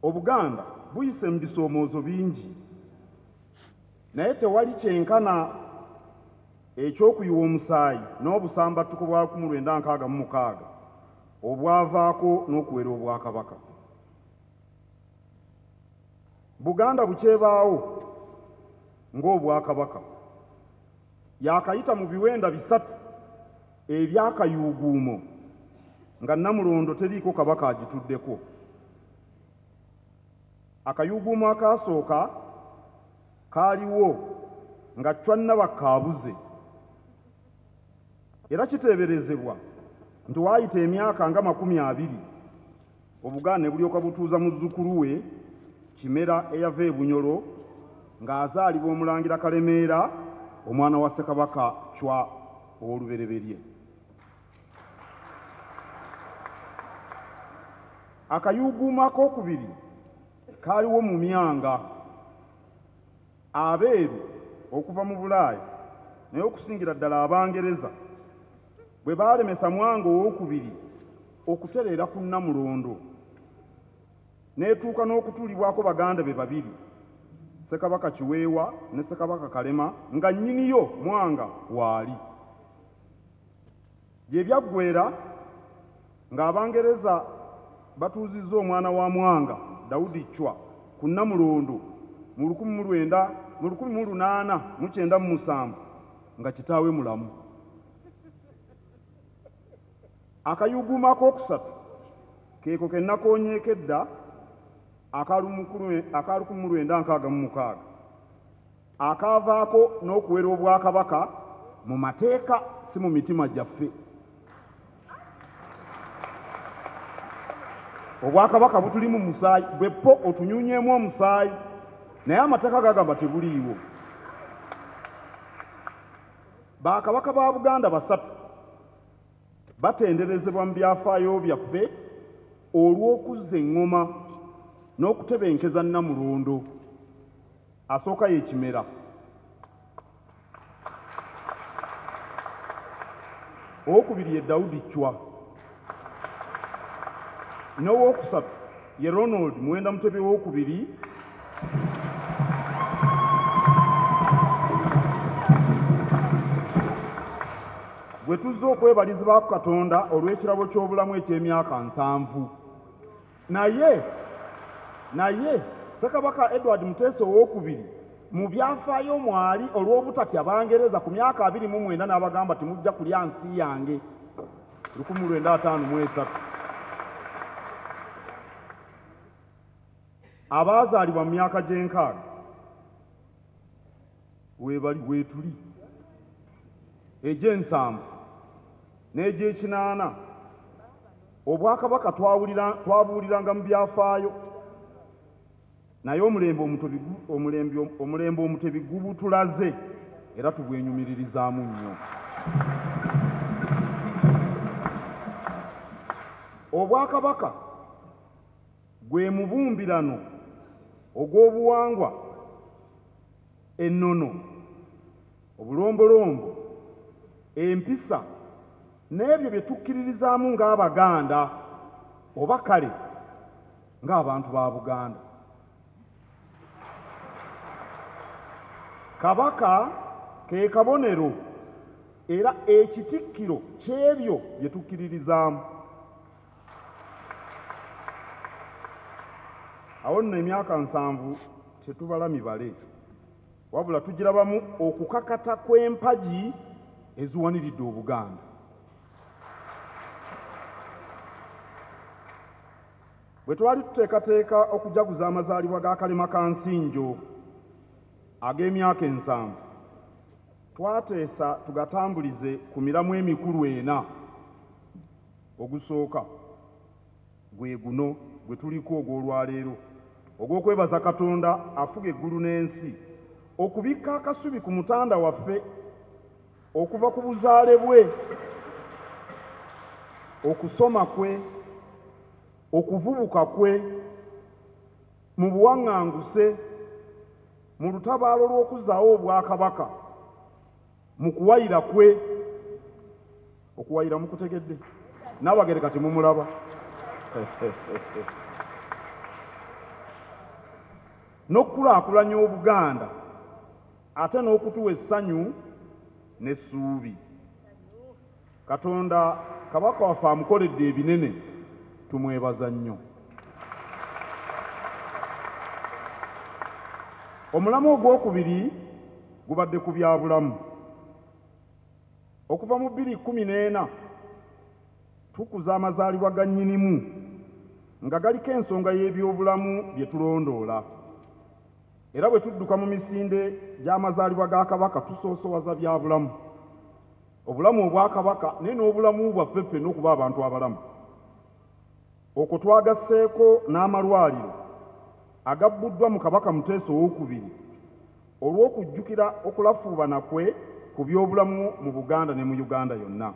Obuganda buyise mu bisoomoozo bingi, naye tewali kyenkana ekyokuyiwa omusaayi n'obusambattuko bwa 1966 obwavaako n'okuwera Obwakabaka. Buganda bukyebaawo ng'Obwakabaka yaakayita mu biwenda bisatu ebyakayuuguumo nga Nnamulondo teriiko kabaka agituddeko. Akayuuguumo akaasooka kaaliwo nga Chwa Nabakka abuze, era kiteeberezebwa nti waayita emyaka nga 20 Obuganda ne bulyoka butuuza muzzukulu we Kimera eyava e Bunyoro ng'azaalibwa Omulangira Kalemeera omwana wa Ssekabaka Chwa ow'olubereberye. Akayuuguumo akookubiri kaaliwo mu Myanga, abeeru okuva mu Bulaaya naye okusingira ddala Abangereza bwe baalemesa Mwanga owookubiri okutereera ku Nnamulondo n'etuuka n'okutuulibwako baganda be babiri, Ssekabaka Kiweewa ne Ssekabaka Kalema nga nnyiniyo Mwanga waali. Gye byaggweera ng'Abangereza batuuzizza omwana wa Mwanga, Daudi Chwa, ku Nnamulondo mu 1897 nga kitaawe mulamu. Akayuuguumo akookusatu keeko ke nakoonyeeko edda aka 1966 akaavaako n'okuwera Obwakabaka mu mateeka si mu mitima gyaffe. Obwakabaka butuli mu musaayi, bwe ppo otunyuunyeemu omusaayi, naye amateeka gagamba tebuliiwo. Bakabaka ba Buganda basatu batenderezebwa mu byafaayo byaffe olw'okuzza eŋŋoma n'okutebenkeza Nnamulondo. Asooka ye Kimera. Owookubiri ye Daudi Chwa. N'owookusatu ye Ronald Muwenda Mutebi owookubiri. Gwe tuzze okwebalizibwako Katonda olw'ekirabo ky'obulamu eky'emyaka 70. Naye Ssekabaka Edward Muteesa owookubiri mu byafaayo mwali olw'obutatya Bangereza ku myaka 29 n'abagamba timujja kulya nsi yange 1953. Abaazaalibwa mu myaka gy'enkaaga weebali weetuli egy'ensanvu n'egy'ekinaana Obwakabaka twabuuliranga mu byafaayo, naye omulembe omutebi gubutulaze era tubwenyumiririzaamu nnyo. Obwakabaka gwe mubumbirano ogw'obuwangwa, ennono, obulombolombo, empisa n'ebyo bye tukkiririzaamu ng'Abaganda oba kale ng'abantu ba Buganda. Kabaka ke kabonero era ekitikkiro ky'ebyo bye tukkiririzaamu. Awo nno emyaka 70 tetubala mibale, wabula tugirabamu okukakata kw'empagi eziwaniridde Obuganda. Bwe twali tuteekateeka okujaguza amazaalibwa ga Kalema Kansinjo ag'emyaka 70, twateesa tugatambulize ku miramu emikulu ena. Ogusooka gwe guno gwe tuliko ogw'olwaleero, ogw'okwebaza Katonda afuga eggulu n'ensi okubikka akasubi ku mutanda waffe okuva ku buzaale bwe, okusoma kwe, okuvubuka kwe, mu buwaŋŋanguse, mu lutabaalo lw'okuzzaawo Obwakabaka, mu kuwayira kwe. Okuwayira mukutegedde? Naabagereka temumulaba. n'okukulaakulanya Obuganda ate n'okutuwa essanyu n'essuubi. Katonda Kabaka waffe amukoledde ebinene, tumwebaza nnyo. Omulamu ogwokubiri gubadde ku bya bulamu. Okuva mu 2014 tukuza amazaalibwa ga nnyinimu nga galiko ensonga y'ebyobulamu bye tulondoola. Era bwe tudduka mu misinde gy'amazaalibwa ga Kabaka tusoosowaza bya bulamu. Obulamu obwa Kabaka naye n'obulamu bwaffe ffenna okuba abantu abalamu. Okwo twagasseeko n'amalwaliro agabbuddwa mu Kabaka Muteesa Owookubiri olw'okujjukira okulafuubana kwe ku byobulamu mu Buganda ne mu Uganda yonna.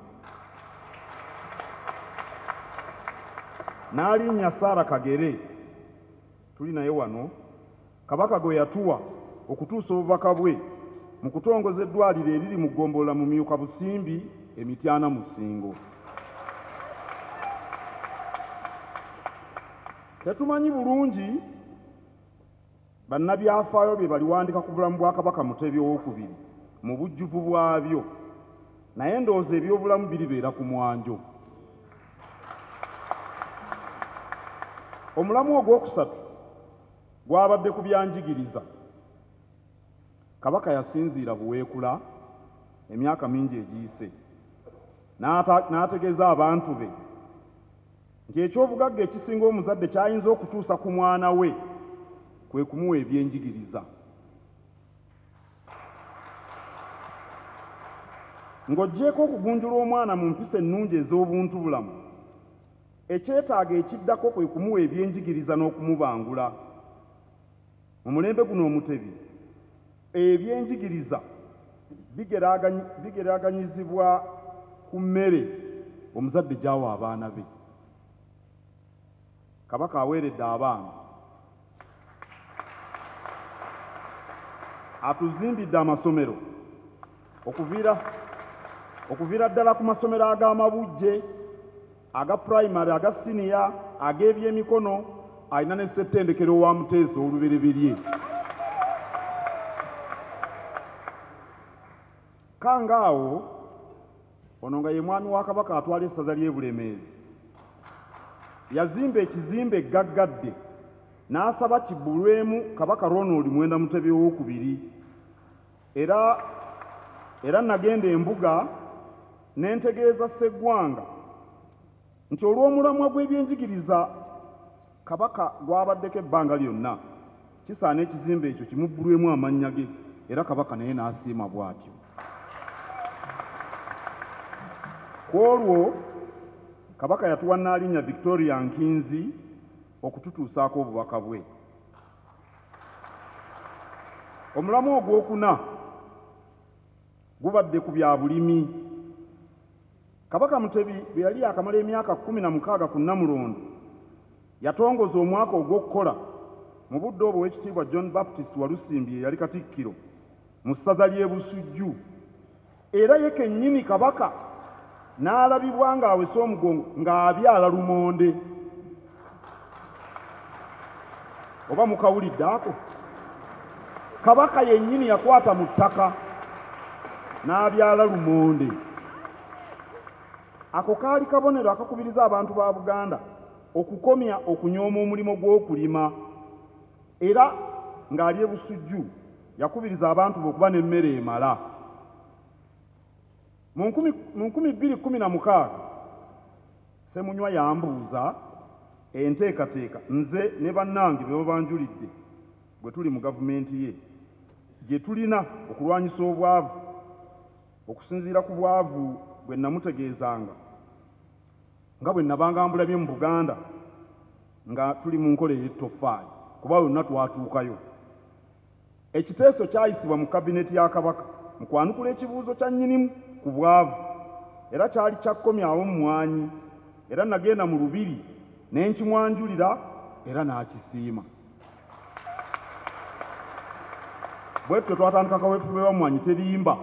N'alinnya Sarah Kagere tuli naye wano, Kabaka gwe yatuwa okutuusa obubaka bwe mu kutongoza eddwaliro eriri mu ggombolola mu Mumyuka Busimbi e Mityana mu Ssingo. Tetumanyi bulungi bannabyafaayo bye baliwandika ku bulamu bwa Kabaka Mutebi Owookubiri mu bujjuvu bwabyo, naye ndowooza ebyobulamu biribeera ku mwanjo. Omulamu ogwokusatu gwabadde ku byanjigiriza. Kabaka yasinziira Buweekula emyaka mingi egiyise n'ategeeza abantu be nti ekyobugagga ekisinga omuzadde ky'ayinza okutuusa ku mwana we kwe kumuwa ebyenjigiriza. Ng'oggyeeko okugunjula omwana mu mpisa ennungi ez'obuntubulamu, ekyetaago ekiddako kwe kumuwa ebyenjigiriza n'okumubangula. Mu mulembe guno Omutebi, ebyenjigiriza bigeraaganyizibwa ku mmere omuzadde gy'awa abaana be. Kabaka aweeredde abaana, atuzimbidde amasomero okuviira ddala ku masomero ag'amabujje, aga pulayimale, aga siniya, ag'ebyemikono, alina ne ssettendekero wa Muteesa olubereberye. Kangaawo ono nga ye mwami wa Kabaka atwala essaza ly'e Bulemeezi, yazimba ekizimbe gaggadde n'asaba kibbulwemu Kabaka Ronald Mwenda Mutebi Owookubiri. Era nagenda embuga ne ntegeeza Sseggwanga nti olw'omulamwa gw'ebyenjigiriza Kabaka gw'abaddeko ebbanga lyonna, kisaana ekizimbe ekyo kimubbulwemu amannya ge, era Kabaka naye n'asiima bw'atyo. Ku olwo Kabaka yatuwa Nnaalinnya Victoria Nkinzi okututuusaako obubaka bwe. Omulamu ogwokuna gubadde ku bya bulimi. Kabaka Mutebi bwe yali akamala emyaka 16 ku Nnamulondo, yatongoza omwaka ogw'okukola mu budde obwo Oweekitiibwa John Baptist Walusimbi eyali Katikkiro mu ssaza ly'e Busujju. Era ye kennyini Kabaka n'alabibwa ng'awese omugongo ng'abyala lumonde. Oba mukawulidde ako? Kabaka yennyini yakwata mu ttaka n'abyala lumonde. Ako kaali kabonero akakubiriza abantu ba Buganda okukomya okunyooma omulimu gw'okulima. Era ng'ali e Busujju yakubiriza abantu be okuba n'emmere emala. Mu 2016 Ssemunywa yambuuza enteekateeka nze ne bannange be babanjulidde bwe tuli mu gavumenti ye gye tulina okulwanyisa obwavu okusinziira ku bwavu bwe namutegeezanga nga bwe nabanga mbulabye mu Buganda nga tuli mu nkola ey'ettoffaali, kuba yonna twatuukayo. Ekiteeso kyayisibwa mu kabineti ya Kabaka mu kwanukula ekibuuzo kya nnyinimu ku bwavu, era kyali kyakkomyawo mmwanyi, era nagenda mu lubiri ne nkimwanjulira era n'akisiima. Bwe tutyo twatandika kaweefube wa Mmwanyi Terimba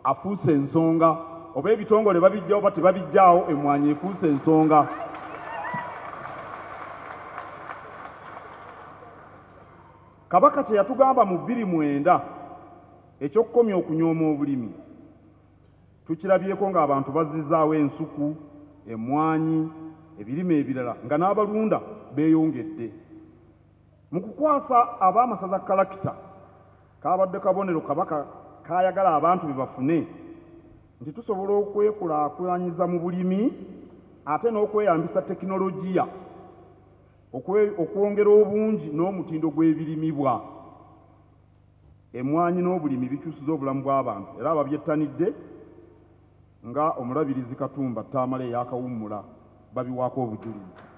afuuse ensonga, oba ebitongole babijjawo oba tebabijjaawo, emmwanyi efuuse ensonga. Kabaka kye yatugamba mu 2009 eky'okukomya okunyooma obulimi tukirabyeko ng'abantu bazzizaawo ensuku, emmwanyi, ebirime ebirala nga n'abalunda beeyongedde. Mu kukwasa Abaamasaza kalakita, kaabadde kabonero Kabaka k'ayagala abantu be bafune nti tusobola okwekulaakulanyiza mu bulimi ate n'okweyambisa tekinologiya okwongera obungi n'omutindo gw'ebirimibwa. Emmwanyi n'obulimi bikyusiza obulamu bw'abantu era ababyettanidde nga Omulabirizi Katumba Tamale eyaakawummula babiwaako obujulizi.